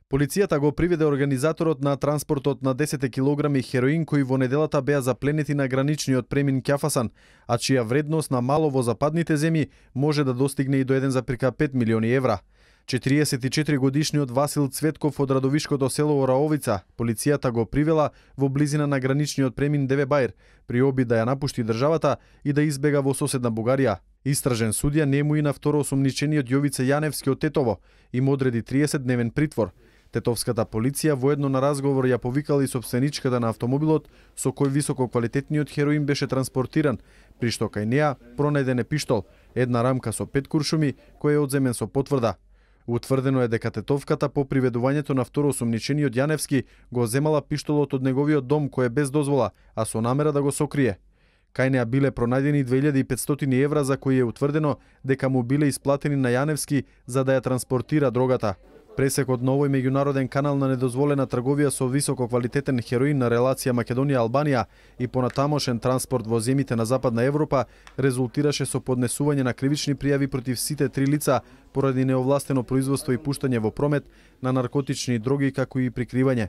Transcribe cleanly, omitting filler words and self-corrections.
Полицијата го приведе организаторот на транспортот на 10 килограми хероин кои во неделата беа запленети на граничниот премин Ќафасан, а чија вредност на мало во западните земји може да достигне и до 1,5 милиони евра. 44 годишниот Васил Цветков од радовишкото село Ораовица, полицијата го привела во близина на граничниот премин Деве Бајр, при обид да ја напушти државата и да избега во соседна Бугарија. Истражен судија нему и на второ осумничениот Јовице Јаневски од Тетово им одреди 30-дневен притвор. Тетовската полиција воедно на разговор ја повикала и сопственичката на автомобилот со кој висококвалитетниот хероин беше транспортиран, при што кај неа пронајден е пиштол, една рамка со 5 куршуми кој е одземен со потврда. Утврдено е дека тетовката по приведувањето на второ осумничениот Јаневски го земала пиштолот од неговиот дом кој е без дозвола, а со намера да го сокрие. Кај неа биле пронајдени 2500 евра за кои е утврдено дека му биле исплатени на Јаневски за да ја транспортира дрогата. Пресекот на овој меѓународен канал на недозволена трговија со висококвалитетен хероин на релација Македонија-Албанија и понатамошен транспорт во земјите на Западна Европа резултираше со поднесување на кривични пријави против сите 3 лица поради неовластено производство и пуштање во промет на наркотични дроги како и прикривање.